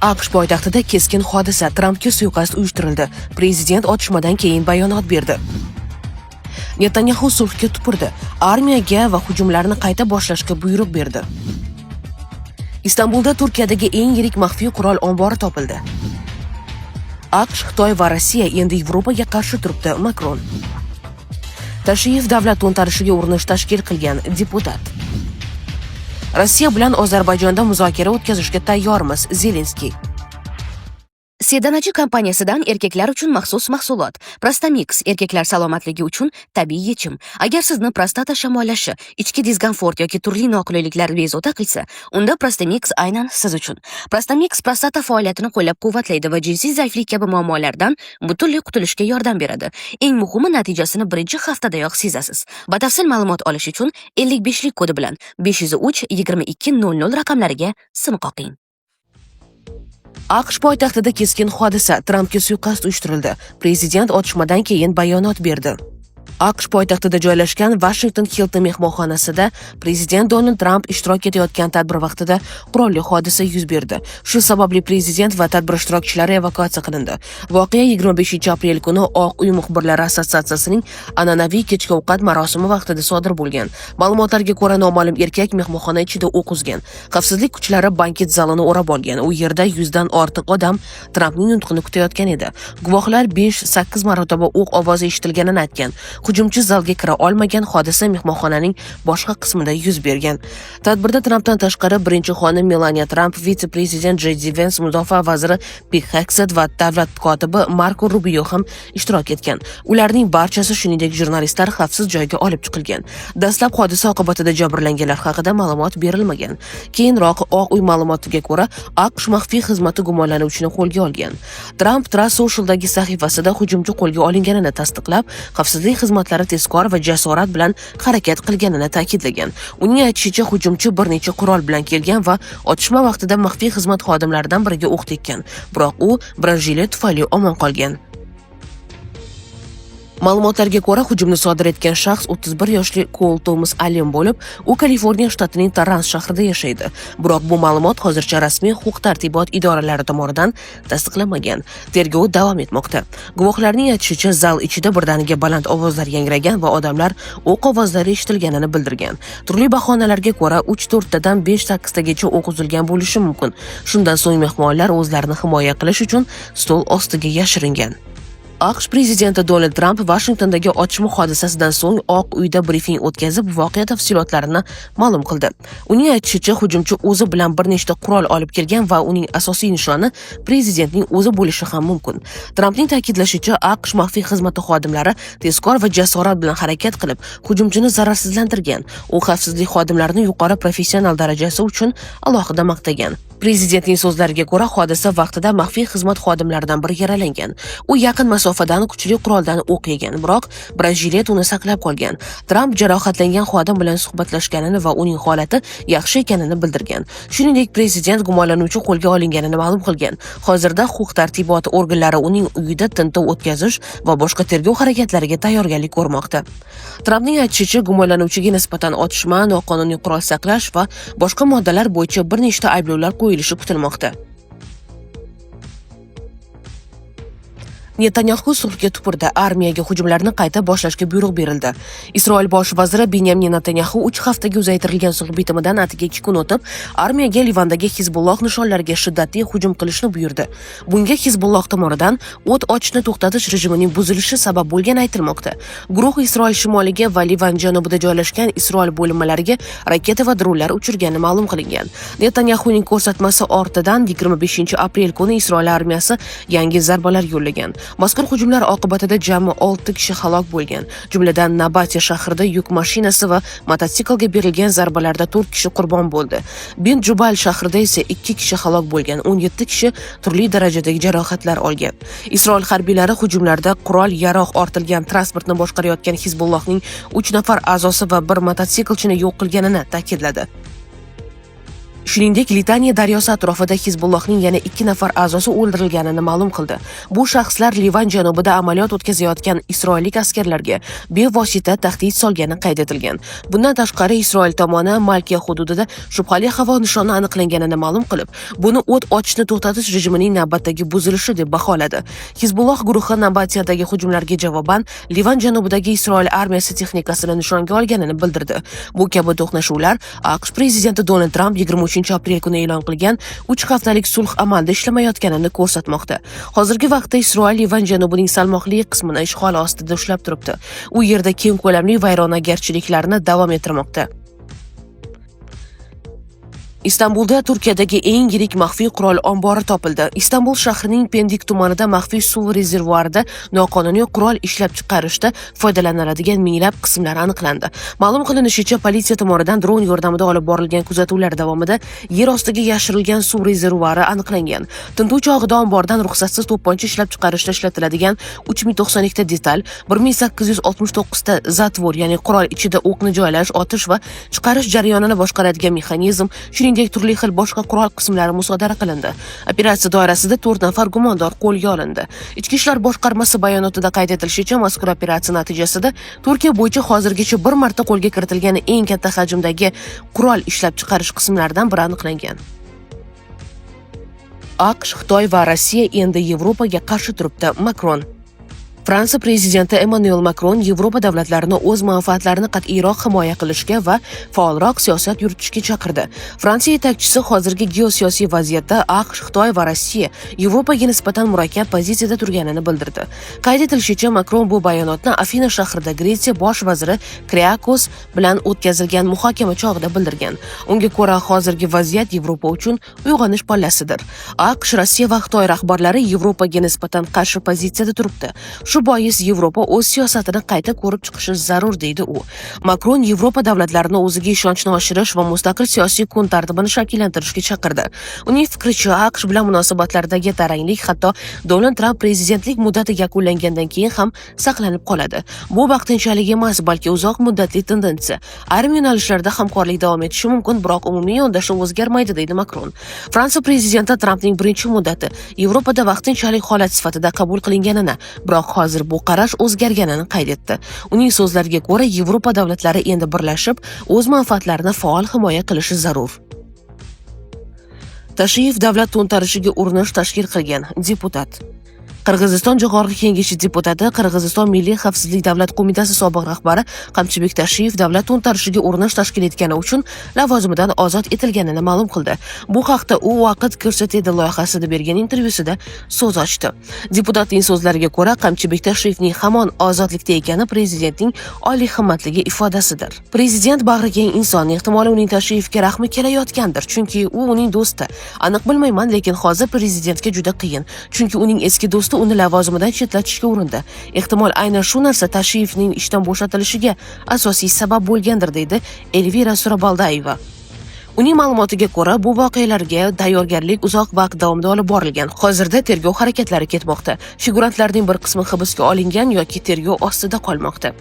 AQSh poytaxtida keskin hodisa: Trampga suiqasd uyushtirildi. Prezident otishmadan keyin bayonot berdi. Netanyaxu sulhga tupurdi. Armiyaga va hujumlarni qayta boshlashga buyruq berdi. Istanbulda Turkiyadagi eng yirik maxfiy qurol ombori topildi. AQSh, Xitoy va Rossiya endi Yevropaga qarshi turibdi Makron. Tashiyev davlat to'ntarishiga urinish tashkil qilgan deputat. Rossiya bilan Ozarbayjonda muzokara o'tkazishga tayyormiz Zelenskiy. Sedanachi kompaniyasidan erkaklar uchun maxsus mahsulot Prostamix erkaklar salomatligi uchun tabiiy yechim. Agar sizni prostata shamollashi, ichki diskomfort yoki turli noqulayliklar bezovta qilsa, unda Prostamix aynan siz uchun. Prostamix prostata faoliyatini qo'llab-quvvatlaydi va jinsiy zaiflik kabi muammolardan butunlay qutulishga yordam beradi. Eng muhimi, natijasini birinchi haftadayoq sezasiz. Batafsil ma'lumot olish uchun 55 lik kodi bilan 503 22 00 raqamlariga sim qoqing. AQSh poytaxtida keskin hodisa: Trampga suiqasd uyushtirildi. Prezident otishmadan keyin bayonot berdi. AQSh poytaxtida joylashgan Washington Hilton mehmonxonasida prezident Donald Tramp ishtirok etayotgan tadbir vaqtida qurolli hodisa yuz berdi. Shu sababli prezident va tadbir ishtirokchilari evakuatsiya qilindi. Voqea 25-aprel kuni Oq uy muxbirlari assotsiatsiyasining an'anaviy kechki ovqat marosimi vaqtida sodir bo'lgan. Ma'lumotlarga ko'ra, noma'lum erkak mehmonxona ichida o'q uzgan. Xavfsizlik kuchlari banket zalini o'rab olgan. U yerda 100 dan ortiq odam Trampning nutqini kutayotgan edi. Guvohlar 5-8 marotaba o'q ovozi eshitilganini aytgan. Hujumchi zalga kira olmagan, hodisa mehmonxonaning boshqa qismida yuz bergan. Tadbirda Trampdan tashqari birinchi xonim Melaniya Tramp, vitse-prezident Jey Di Vens, mudofaa vaziri Pit Xegset va davlat kotibi Marko Rubio ham ishtirok etgan. Ularning barchasi, shuningdek, jurnalistlar xavfsiz joyga olib chiqilgan. Dastlab hodisa oqibatida jabrlanganlar haqida ma'lumot berilmagan. Keyinroq Oq uy ma'lumotiga ko'ra, AQSh maxfiy xizmati gumonlanuvchini qo'lga olgan. Tramp Truth Social'dagi sahifasida hujumchi qo'lga olinganini tasdiqlab, xavfsizlik xizmatlari tezkor va jasorat bilan harakat qilganini ta'kidlagan. Uning aytishicha, hujumchi bir necha qurol bilan kelgan va otishma vaqtida maxfiy xizmat xodimlaridan biriga o'q tekkan. Biroq u bronjelet tufayli omon qolgan. Ma'lumotlarga ko'ra, hujumni sodir etgan shaxs 31 yoshli Kol Tomas Allen bo'lib, u Kaliforniya shtatining Torrans shahrida yashaydi. Biroq bu ma'lumot hozircha rasmiy huquq-tartibot idoralari tomonidan tasdiqlanmagan. Tergov davom etmoqda. Guvohlarning aytishicha, zal ichida birdaniga baland ovozlar yangragan va odamlar o'q ovozlari eshitilganini bildirgan. Turli bahonalarga ko'ra, 3-4 tadan 5-8 tagacha o'q uzilgan bo'lishi mumkin. Shundan so'ng mehmonlar o'zlarini himoya qilish uchun stol ostiga yashiringan. AQSh prezidenti Donald Tramp Vashingtondagi otishma hodisasidan so'ng Oq uyda brifing o'tkazib, voqea tafsilotlarini ma'lum qildi. Uning aytishicha, hujumchi o'zi bilan bir nechta qurol olib kelgan va uning asosiy nishoni prezidentning o'zi bo'lishi ham mumkin. Trampning ta'kidlashicha, AQSh maxfiy xizmati xodimlari tezkor va jasorat bilan harakat qilib, hujumchini zararsizlantirgan. U xavfsizlik xodimlarini yuqori professional darajasi uchun alohida maqtagan. Prezidentning so'zlariga ko'ra, hodisa vaqtida maxfiy xizmat xodimlaridan biri yaralangan. U yaqin masofadan kuchli quroldan o'q yegan, biroq bronjelet uni saqlab qolgan. Tramp jarohatlangan xodim bilan suhbatlashganini va uning holati yaxshi ekanini bildirgan. Shuningdek, prezident gumonlanuvchi qo'lga olinganini ma'lum qilgan. Hozirda huquq-tartibot organlari uning uyida tintuv o'tkazish va boshqa tergov harakatlariga tayyorgarlik ko'rmoqda. Trampning aytishicha, gumonlanuvchiga nisbatan otishma, noqonuniy qurol saqlash va boshqa moddalar bo'yicha bir nechta ayblovlar qo'yilishi kutilmoqda. Netanyaxu sulhga tupurdi, armiyaga hujumlarni qayta boshlashga buyruq berildi. Isroil bosh vaziri Benyamin Netanyaxu 3 haftaga uzaytirilgan sulh bitimidan atigi 2 kun o'tib, armiyaga Livandagi Hizbulloh nishonlariga shiddatli hujum qilishni buyurdi. Bunga Hizbulloh tomonidan o't ochishni to'xtatish rejimining buzilishi sabab bo'lgani aytilmoqda. Guruh Isroil shimoliga va Livan janubida joylashgan Isroil bo'linmalariga raketa va dronlar uchirgani ma'lum qilingan. Netanyaxuning ko'rsatmasi ortidan 25-aprel kuni Isroil armiyasi yangi zarbalar yo'llagan. Mazkur hujumlar oqibatida jami 6 kishi halok bo'lgan. Jumladan, Nabatiya shahrida yuk mashinasi va mototsiklga berilgan zarbalarda 4 kishi qurbon bo'ldi. Bin Jubal shahrida esa 2 kishi halok bo'lgan, 17 kishi turli darajadagi jarohatlar olgan. Isroil harbiylari hujumlarda qurol-yarog' ortilgan transportni boshqarayotgan Hizbullohning 3 nafar a'zosi va bir mototsiklchini yo'q qilganini ta'kidladi. Shuningdek, Litaniya daryosi atrofida Hizbullohning yana 2 nafar a'zosi o'ldirilganini ma'lum qildi. Bu shaxslar Livan janubida amaliyot o'tkazayotgan isroillik askarlarga bevosita tahdid solgani qayd etilgan. Bundan tashqari, Isroil tomoni Malkiya hududida shubhali havo nishoni aniqlanganini ma'lum qilib, buni o't ochishni to'xtatish rejimining navbatdagi buzilishi deb baholadi. Hizbulloh guruhi Nabatiyadagi hujumlarga javoban Livan janubidagi Isroil armiyasi texnikasini nishonga olganini bildirdi. Bu kabi to'qnashuvlar AQSh prezidenti Donald Tramp 23 aprel kuni e'lon qilgan 3 haftalik sulh amalda ishlamayotganini ko'rsatmoqda. Hozirgi vaqtda Isroil Livan janubining salmoqli qismini ishg'ol ostida ushlab turibdi. U yerda keng ko'lamli vayronagarchiliklarni davom ettirmoqda. Istanbulda Turkiyadagi eng yirik maxfiy qurol ombori topildi. Istanbul shahrining Pendik tumanida maxfiy suv rezervuarida noqonuniy qurol ishlab chiqarishda foydalaniladigan minglab qismlar aniqlandi. Ma'lum qilinishicha, politsiya tomonidan dron yordamida olib borilgan kuzatuvlar davomida yer ostiga yashirilgan suv rezervuari aniqlangan. Tintuv chog'ida ombordan ruxsatsiz to'pponcha ishlab chiqarishda ishlatiladigan 3092 ta detal, 1869 ta zatvor, ya'ni qurol ichida o'qni joylash, otish va chiqarish jarayonini boshqaradigan mexanizm, shuningdek turli xil boshqa qurol qismlari musodara qilindi. Operatsiya doirasida 4 nafar gumondor qo'lga olindi. Ichki ishlar boshqarmasi bayonotida qayd etilishicha, mazkur operatsiya natijasida Turkiya bo'yicha hozirgacha bir marta qo'lga kiritilgan eng katta hajmdagi qurol ishlab chiqarish qismlaridan biri aniqlangan. AQSh, Xitoy va Rossiya endi Yevropaga qarshi turibdi Makron. Fransiya prezidenti Emmanuel Makron Yevropa davlatlarini o'z manfaatlarini qat'iyroq himoya qilishga va faolroq siyosat yuritishga chaqirdi. Fransiya yetakchisi hozirgi geosiyosiy vaziyatda AQSh, Xitoy va Rossiya Yevropaga nisbatan murakkab pozitsiyada turganini bildirdi. Qayd etilishicha, Makron bu bayonotni Afina shahrida Gretsiya bosh vaziri Kriakos bilan o'tkazilgan muhokama chog'ida bildirgan. Unga ko'ra, hozirgi vaziyat Yevropa uchun uyg'onish pallasidir. AQSh, Rossiya va Xitoy rahbarlari Yevropaga nisbatan qarshi pozitsiyada turibdi. Shu bois Yevropa o'z siyosatini qayta ko'rib chiqishi zarur, deydi u. Makron Yevropa davlatlarini o'ziga ishonchni oshirish va mustaqil siyosiy kun tartibini shakllantirishga chaqirdi. Uning fikricha, AQSh bilan munosabatlardagi taranglik hatto Donald Tramp prezidentlik muddati yakunlangandan keyin ham saqlanib qoladi. Bu vaqtinchalik emas, balki uzoq muddatli tendensiya. Ayrim yo'nalishlarda hamkorlik davom etishi mumkin, biroq umumiy yondashuv o'zgarmaydi, deydi Makron. Fransiya prezidenti Trampning birinchi muddati Yevropada vaqtinchalik holat sifatida qabul qilinganini, biroq hozir bu qarash o'zgarganini qayd etdi. Uning so'zlariga ko'ra, Yevropa davlatlari endi birlashib, o'z manfaatlarini faol himoya qilishi zarur. Tashiyev davlat to'ntarishiga urinish tashkil qilgan deputat. Qirg'iziston Jo'qorg'i Kengashi deputati, Qirg'iziston Milliy xavfsizlik davlat qo'mitasi sobiq rahbari Qamchibek Tashiyev davlat to'ntarishiga urinish tashkil etgani uchun lavozimidan ozod etilganini ma'lum qildi. Bu haqda u Vaqt ko'rsatadi loyihasida bergan intervyusida so'z ochdi. Deputatning so'zlariga ko'ra, Qamchibek Tashiyevning hamon ozodlikda ekani prezidentning oliy himmatligi ifodasidir. Prezident bag'rikeng inson, ehtimol uning Tashiyevga rahmi kelayotgandir, chunki u uning do'sti. Aniq bilmayman, lekin hozir prezidentga juda qiyin, chunki uning eski do'sti uni lavozimidan chetlatishga urindi. Ehtimol aynan shu narsa Tashiyevning ishdan bo'shatilishiga asosiy sabab bo'lgandir, deydi Elvira Surabaldayeva. Uning ma'lumotiga ko'ra, bu voqealarga tayyorgarlik uzoq vaqt davomida olib borilgan. Hozirda tergov harakatlari ketmoqda. Figurantlarning bir qismi hibsga olingan yoki tergov ostida qolmoqda.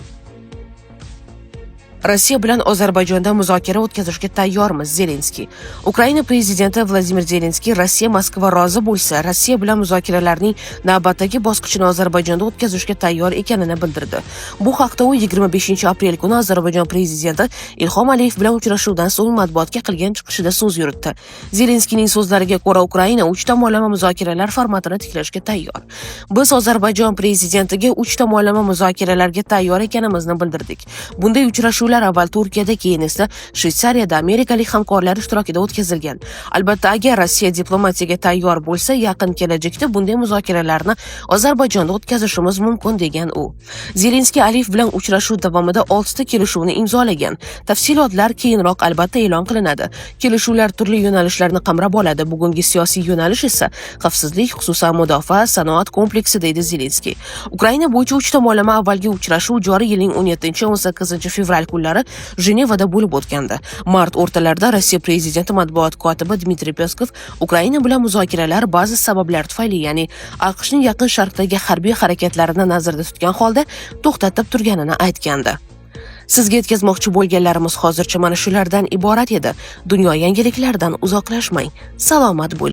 Rossiya bilan Ozarbayjonda muzokara o'tkazishga tayyormiz Zelenskiy. Ukraina prezidenti Vladimir Zelenskiy Rossiya Moskva rozi bo'lsa, Rossiya bilan muzokaralarning navbatdagi bosqichini Ozarbayjonda o'tkazishga tayyor ekanini bildirdi. Bu haqda u 25 aprel kuni Ozarbayjon prezidenti Ilhom Aliyev bilan uchrashuvdan so'ng matbuotga qilgan chiqishida so'z yuritdi. Zelenskiyning so'zlariga ko'ra, Ukraina uch tomonlama muzokaralar formatini tiklashga tayyor. Biz Ozarbayjon prezidentiga uch tomonlama muzokaralarga tayyor ekanimizni bildirdik. Bunday uchrashuvlar avval Turkiyada, keyin esa Shvetsariyada amerikalik hamkorlar ishtirokida o'tkazilgan. Albatta, agar Rossiya diplomatiyaga tayyor bo'lsa, yaqin kelajakda bunday muzokaralarni Ozarbayjonda o'tkazishimiz mumkin, degan u. Zelenskiy Aliyev bilan uchrashuv davomida 6 ta kelishuvni imzolagan. Tafsilotlar keyinroq albatta e'lon qilinadi. Kelishuvlar turli yo'nalishlarni qamrab oladi. Bugungi siyosiy yo'nalish esa xavfsizlik, xususan mudofaa, sanoat kompleksi, deydi Zelenskiy. Ukraina bo'yicha uch tomonlama avvalgi uchrashuv joriy yilning 17-18 fevral kunlari Jenevada bo'lib o'tgandi. Mart o'rtalarida Rossiya prezidenti matbuot kotibi Dmitriy Peskov Ukraina bilan muzokaralar ba'zi sabablar tufayli, ya'ni AQShning Yaqin Sharqdagi harbiy harakatlarini nazarda tutgan holda to'xtatib turganini aytgandi. Sizga yetkazmoqchi bo'lganlarimiz hozircha mana shulardan iborat edi. Dunyo yangiliklaridan uzoqlashmang. Salomat bo'ling.